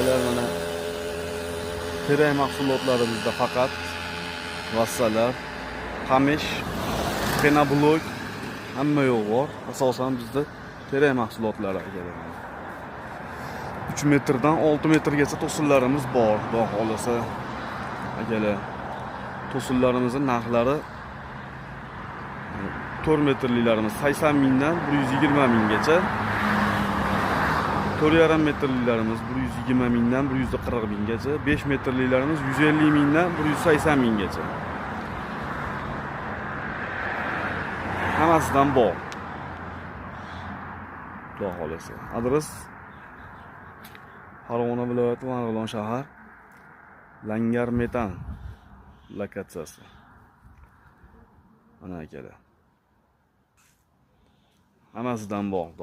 Akalar, mana terak mahsulotlari bizda faqat vassalar, qamish, пеноблок, hamma yo'q bor. Asosan bizda terak mahsulotlari, akalar. 3 metrdan 6 metrgacha to'sinlarimiz bor, xudo xohlasa. Akalar, to'sinlarimizni narxlari: 4 metrlilarimiz 80 mingdan 120 minggacha, 4,5 metrlilarimiz 120 mingdan 140 minggacha, 5 metrlilarimiz 150 mingdan 180 minggacha. Hammasidan bor, xudo xohlasa. Adres: Farg'ona viloyati, Marg'ilon shahar, Langar Metan lokatsiyasi. Mana, akalar, hammasidan bor, xudo.